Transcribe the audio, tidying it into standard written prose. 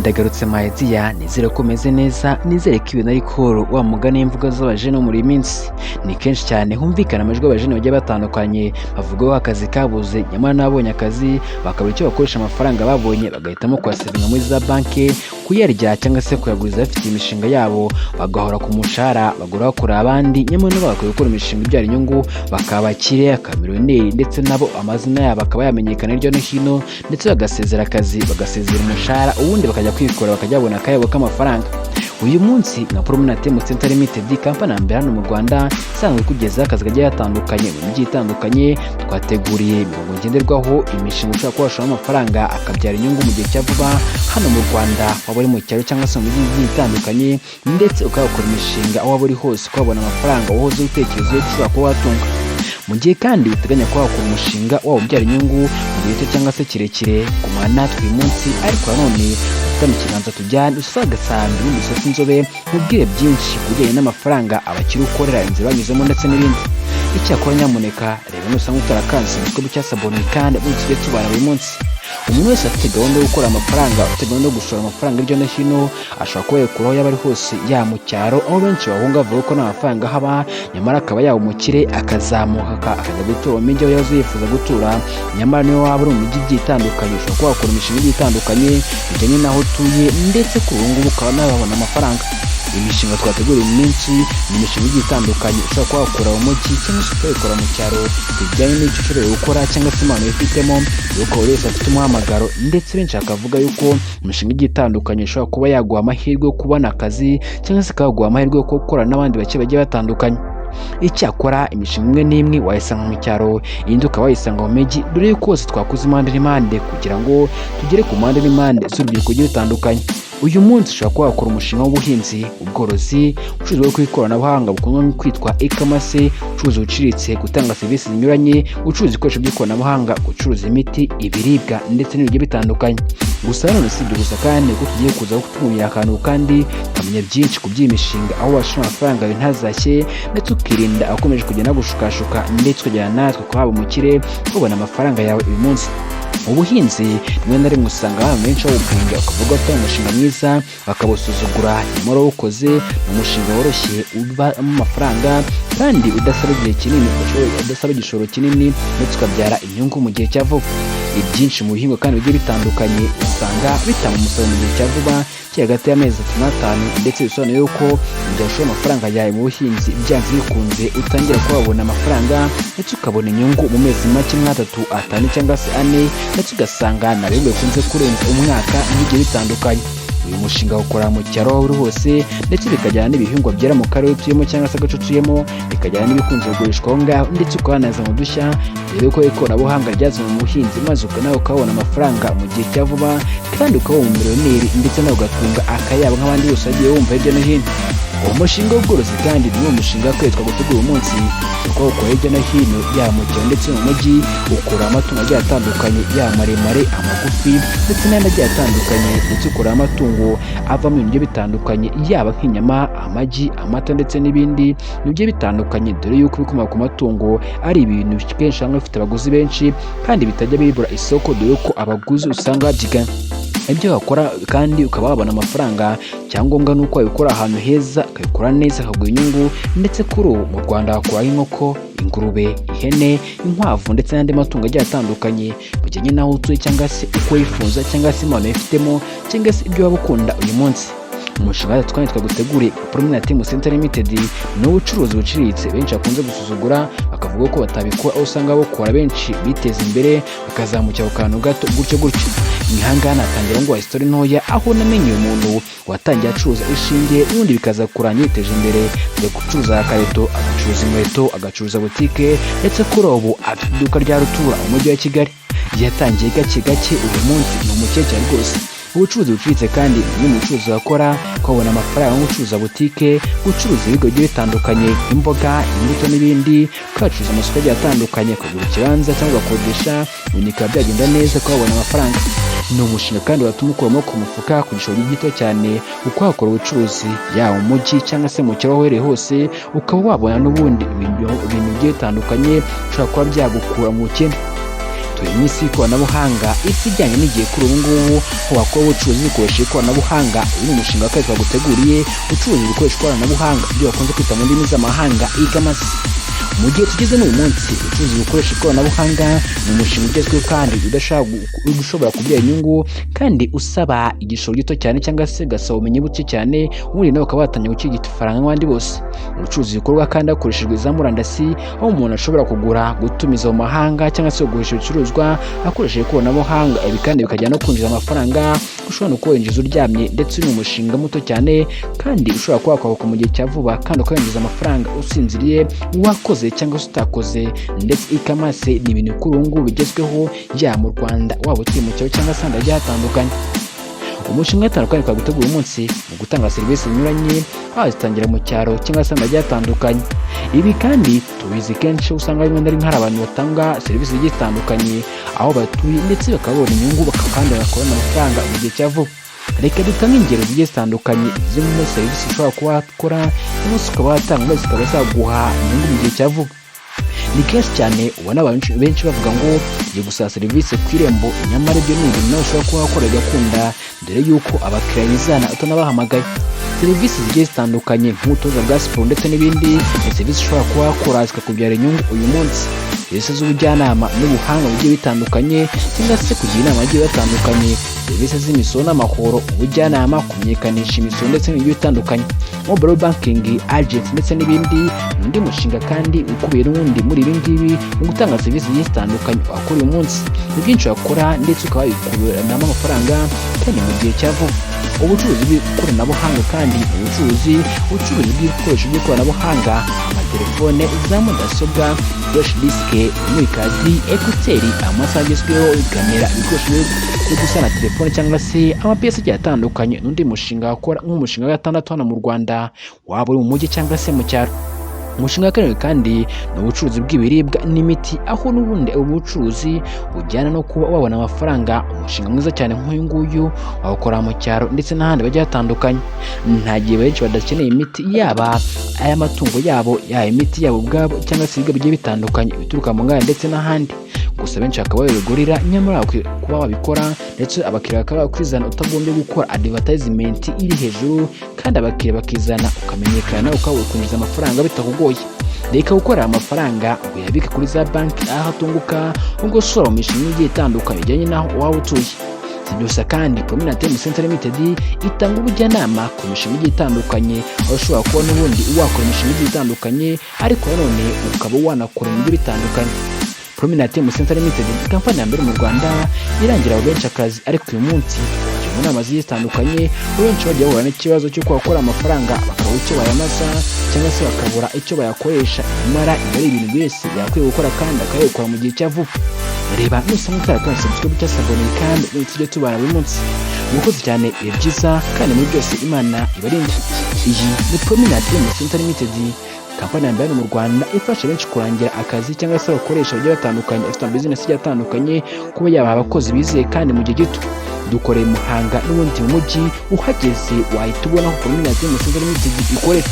Ndagarutse my dear, nizere ko umeze neza, nizere ko ibintu ari cool. Wa mugani w'imvugo z'abajene muri iyi minsi, ni kenshi cyane humvikana amajwi y'abajene bagiye batandukanye bavuga ko akazi kabuze, nyamara n'ababonye akazi bakabura icyo bakoresha amafaranga babonye, bagahitamo kuyasevinga muri za banki, kuyarya cyangwa se kuyaguriza bafite imishinga yabo, bagahora ku mushahara, bagahora bakorera abandi, nyamara nabo bakwiye gukora imishinga ibyara inyungu, bakaba abakire, bakaba miliyoneri, ndetse nabo amazina yabo akaba yamenyekana hirya no hino, ndetse bagasezera akazi, bagasezera umushahara, ubundi bakajya kwikora, bakajya babona akayabo k'amafaranga. Uyu munsi nka Prominent Center Limited, kampani ya mbere hano mu Rwanda isanzwe ikugezaho akazi kagiye gatandukanye mu mijyi itandukanye, twateguriye imirongo ngenderwaho, imishinga ushobora kuba washoramo amafaranga akabyara inyungu mu gihe cya vuba hano mu Rwanda, waba uri mu cyaro cyangwa se mu mijyi igiye itandukanye, ndetse ukaba wakora imishinga aho waba uri hose, ukabona amafaranga wahoze utekereza yuko ushobora kuba watunga. Mu gihe kandi uteganya kuba wakora umushinga waba ubyara inyungu mu gihe gito cyangwa se kirekire, gumana natwe uyu munsi. Ariko nanone ufate mu kiganza tujyane usagasambi n'umusatsi inzobe, mubwire byinshi ku bijyanye n'amafaranga, abakiri ukorera, inzira banyuzemo ndetse n'ibindi. Icyakora nyamuneka reba nusanga utarakanze subscribe cyangwa s'abonner, kandi ubundi tujye tubana buri munsi. Umuntu wese afite gahunda yo gukora amafaranga, ufite gahunda yo gushora amafaranga hirya no hino, ashobora kuba yayikura aho yaba ari hose, yaba mu cyaro aho benshi bahunga bavuga ko nta mafaranga haba, nyamara akaba yaba umukire, akazamuka akajya gutura mu mijyi aho yahoze yifuza gutura. Nyamara niyo waba uri mu mijyi igiye itandukanye, ushobora kuba wakora imishinga igiye itandukanye bijyanye n'aho utuye, ndetse kuri ubu ngubu ukaba nawe wabona amafaranga. Imishinga twateguriye minsi ni imishinga igiye itandukanye ushobora kuba wakora mu mujyi cyangwa se ukayikora mu cyaro, bijyanye n'icyo ushoboye gukora cyangwa se impano wifitemo, yuko buri wese afite umuhamagaro. Ndetse benshi bakavuga yuko imishinga igiye itandukanye ishobora kuba yaguha amahirwe yo kubona akazi cyangwa se ikaguha amahirwe yo gukorana n'abandi bake bagiye batandukanye. Icyakora imishinga imwe n'imwe wayisanga mu cyaro, indi ukaba wayisanga mu mijyi, dore yuko hose twakoze impande n'impande kugira ngo tugere ku mpande n'impande z'urubyiruko rugiye rutandukanye. Uyu munsi ushobora kuba wakora umushinga w'ubuhinzi, ubworozi, ubucuruzi bwo ku ikoranabuhanga bukunzwe kwitwa e-commerce, ubucuruzi buciriritse, gutanga serivisi zinyuranye, gucuruza ibikoresho by'ikoranabuhanga, gucuruza imiti, ibiribwa ndetse n'ibindi bigiye bitandukanye. Gusa nanone si ibyo gusa kandi, kuko tugiye kuza kutubwira akantu kandi ukamenya byinshi ku by'iyi mishinga, aho washora amafaranga yawe ntazashye, ndetse ukirinda akomeje kugenda agushukashuka, ndetse ukajyana natwe kuhaba umukire, ubona amafaranga yawe uyu munsi. Ubuhinzi rimwe na rimwe usanga abantu benshi bawupinga, bakavuga ko atari umushinga mwiza, bakawusuzugura, nyamara uwukoze ni umushinga woroshye ubamo amafaranga kandi udasaba igihe kinini, udasaba igishoro kinini, ndetse ukabyara inyungu mu gihe cya vuba. Ibyinshi mu bihingwa kandi bigiye bitandukanye usanga bitanga umusaruro mu gihe cya vuba kiri hagati y'amezi 3 n'atanu, ndetse bisobanuye yuko mu gihe washoye amafaranga yawe mu buhinzi, byanze bikunze utangira kuba wabona amafaranga, ndetse ukabona inyungu mu mezi make nk'atatu, atanu cyangwa se ane, ndetse ugasanga nta bihingwa bikunze kurenza umwaka n'igihe bitandukanye. Uyu mushinga ukora mu cyaro aho uri hose, ndetse bikajyana n'ibihingwa byera mu karere utuyemo cyangwa se agace utuyemo, bikajyana n'ibikunze kugurishwa aho ngaho, ndetse ukanaza mu dushya, dore ko ikoranabuhanga ryazanywe mu buhinzi, maze nawe ukabona amafaranga mu gihe cya vuba, kandi ukaba umumiliyoneri, ndetse nawe ugatunga akayabo nk'abandi bose wagiye wumva hirya no hino. Uwo mushinga w'ubworozi kandi ni umwe mu mushinga wakwiye gutegura umunsi, kuko ukora hirya no hino, yaba mu cyaro ndetse no mu mujyi. Ukora amatungo agiye atandukanye, yaba maremare, amagufi ndetse n'andi agiye atandukanye, ndetse ukora amatungo avamo ibintu bigiye bitandukanye, yaba nk'inyama, amagi, amata ndetse n'ibindi bigiye bitandukanye, dore yuko ibikomoka ku matungo ari ibintu kenshi usanga bifite abaguzi benshi kandi bitajya bibura isoko, dore ko abaguzi usanga babyigana. Ibyo wakora kandi ukaba wabona amafaranga, icyangombwa ni uko wabikora ahantu heza, ukabikora neza, akaguha inyungu. Ndetse kuri ubu mu Rwanda wakuraho inkoko, ingurube, ihene, inkwavu ndetse n'andi matungo agiye atandukanye, bijyanye n'aho utuye cyangwa se uko wifuza cyangwa se impano wifitemo cyangwa se ibyo waba ukunda. Uyu munsi umushinga wacu twari twaguteguriye Promina Team Center Limited ni ubucuruzi buciriritse benshi bakunze gusuzugura, bakavuga ko batabikora, aho usanga bukora benshi biteza imbere, bakazamukira ku kantu gato gutyo gutyo. Ahangaha natangira ngo story ntoya, aho namenye umuntu watangiye acuruza ishinge, ubundi bikaza kurangira yiteje imbere, ajya gucuruza akareto, agacuruza inkweto, agacuruza butike, ndetse kuri ubu afite iduka rya rutura mu mujyi wa Kigali. Yatangiye gake gake, uyu munsi ni umukecuru rwose. Ubucuruzi buciriritse kandi ni mu bucuruzi wakora ukabona amafaranga, nko gucuruza butike, gucuruza ibigo bigiye bitandukanye nk'imboga, imbuto n'ibindi, ukacuruza amasoko agiye atandukanye, ukagura ikibanza cyangwa ugakodesha, ibintu bikaba byagenda neza ukabona amafaranga. Ni umushinga kandi watuma ukura amaboko mu mufuka ku gishoro gito cyane, uko wakora ubucuruzi yaba mu mujyi cyangwa se mu cyaro, aho uherereye hose ukaba wabona n'ubundi ibintu bigiye bitandukanye bishobora kuba byagukura mu bukene. Turi mu isi y'ikoranabuhanga, isi ijyanye n'igihe kuri ubu ngubu, aho wakora ubucuruzi bukoresha ikoranabuhanga. Uyu ni umushinga wa kabiri twaguteguriye, ubucuruzi bukoresha ikoranabuhanga, ibyo bakunze kwita mu ndimi z'amahanga e-commerce. Mu gihe tugezemo uyu munsi, ubucuruzi bukoresha ikoranabuhanga ni umushinga ugezweho kandi ushobora kubyara inyungu, kandi usaba igishoro gito cyane cyangwa se ugasaba ubumenyi buke cyane, ubundi nawe ukaba watangira gukirigita ifaranga nk'abandi bose. Ubucuruzi bukorwa kandi hakoreshejwe za murandasi, aho umuntu ashobora kugura, gutumiza mu mahanga cyangwa se kugurisha ibicuruzwa akoresheje ikoranabuhanga. Ibi kandi bikajyana no kwinjiza amafaranga ushobora no kuwinjiza uryamye, ndetse ni umushinga muto cyane kandi ushobora kuba wakwaguka mu gihe cya vuba, kandi ukawinjiza amafaranga usinziriye, wakoze cyangwa se utakoze. Ndetse e-commerce ni ibintu kuri ubu ngubu bigezweho, yaba mu Rwanda, waba utuye mu cyaro cyangwa se ahandi hagiye hatandukanye. Umushinga utandukanye twagutegura umunsi mu gutanga serivisi zinyuranye, wazitangira mu cyaro cyangwa se ahandi hagiye hatandukanye. Ibi kandi tubizi kenshi, usanga rimwe na rimwe hari abantu batanga serivisi zigiye zitandukanye aho batuye, ndetse bakabona inyungu kandi bakabona amafaranga mu gihe cya vuba. Reka dutange ingero zigiye zitandukanye zimwe muri serivisi ushobora kuba wakora umunsi, ukaba watanga maze zikaba zaguha inyungu mu gihe cya vuba. Ni kenshi cyane ubona abantu benshi bavuga ngo tugiye gusaba serivisi ku Irembo, nyamara ibyo ni ibintu nawe ushobora kuba wakora bigakunda, dore yuko abakiriya bizana utanabahamagaye. Serivisi zigiye zitandukanye nk'ubutoza bwa siporo ndetse n'ibindi ni serivisi ushobora kuba wakora zikakubyara inyungu uyu munsi. Serivisi z'ubujyanama n'ubuhanga bugiye bitandukanye, cyangwa se kugira inama bagiye batandukanye, serivisi z'imisoro n'amahoro, ubujyanama, kumenyekanisha imisoro ndetse n'ibindi bitandukanye, mobile banking agent ndetse n'ibindi. Ni undi mushinga kandi ukubiye n'ubundi muri ibi ngibi mu gutanga serivisi zigiye zitandukanye wakora uyu munsi. Ni byinshi wakora ndetse ukaba wabikuranamo amafaranga kandi mu gihe cya vuba. Ubucuruzi bw'ikoranabuhanga kandi ni ubucuruzi bw'ibikoresho by'ikoranabuhanga: amatelefone, za mudasobwa, flash disk, memory card, écouteurs, amasaha agezweho, kamera, ibikoresho byo gusana telefone cyangwa se amapiyesi agiye atandukanye. N'undi mushinga wakora nk'umushinga wa gatandatu hano mu Rwanda, waba uri mu mujyi cyangwa se mu cyaro. Umushinga wa karindwi kandi ni ubucuruzi bw'ibiribwa n'imiti, aho n'ubundi ubu bucuruzi bujyana no kuba wabona amafaranga. Umushinga mwiza cyane nk'uyu nguyu wawukora mu cyaro ndetse n'ahandi bagiye hatandukanye. Nta gihe benshi badakeneye imiti, yaba ay'amatungo yabo, yaba imiti yabo ubwabo, cyangwa se ibigo bigiye bitandukanye bituruka mu nganda ndetse n'ahandi. Gusa benshi bakaba babigurira, nyamara bakwiye kuba wabikora ndetse abakiriya bakaba bakwizana utagombye gukora advertisement iri hejuru, kandi abakiriya bakizana, ukamenyekana, ukaba wakwinjiza amafaranga bitakugoye. Reka gukorera amafaranga uyabike kuri za banki aho atunguka, ubwo ushora mu mishinga igiye itandukanye bijyanye n'aho waba utuye. Si ibyo gusa kandi, Prominent Center Limited itanga ubujyanama ku mishinga igiye itandukanye, aho ushobora kuba n'ubundi wakora imishinga igiye itandukanye, ariko nanone ukaba wanakora mu bigo bitandukanye. Prominent Center Limited ni kampani ya mbere mu Rwanda irangira abo benshi akazi, ariko uyu munsi twaje mu nama zigiye zitandukanye, aho benshi bagiye bahura n'ikibazo cyo gukora amafaranga bakabura icyo bayamaza cyangwa se bakabura icyo bayakoresha, nyamara ibi ari ibintu buri wese yakwiye gukora kandi akabikora mu gihe cya vuba. Reba nusanga utarakora subscribe cyangwa s'abonner, kandi tujye tubana buri munsi. Murakoze cyane, ibihe byiza, kandi muri byose Imana ibarinde. Iyi ni Prominent Center Limited, kampani ya mbere hano mu Rwanda ifasha benshi kurangira akazi cyangwa se abakoresha bagiye batandukanye bafite amabizinesi agiye atandukanye, kuba yabaha abakozi bizeye kandi mu gihe gito. Dukoreye Muhanga n'ubundi mu mujyi, uhageze wahita ubona ko Prominent Center Limited ikorera.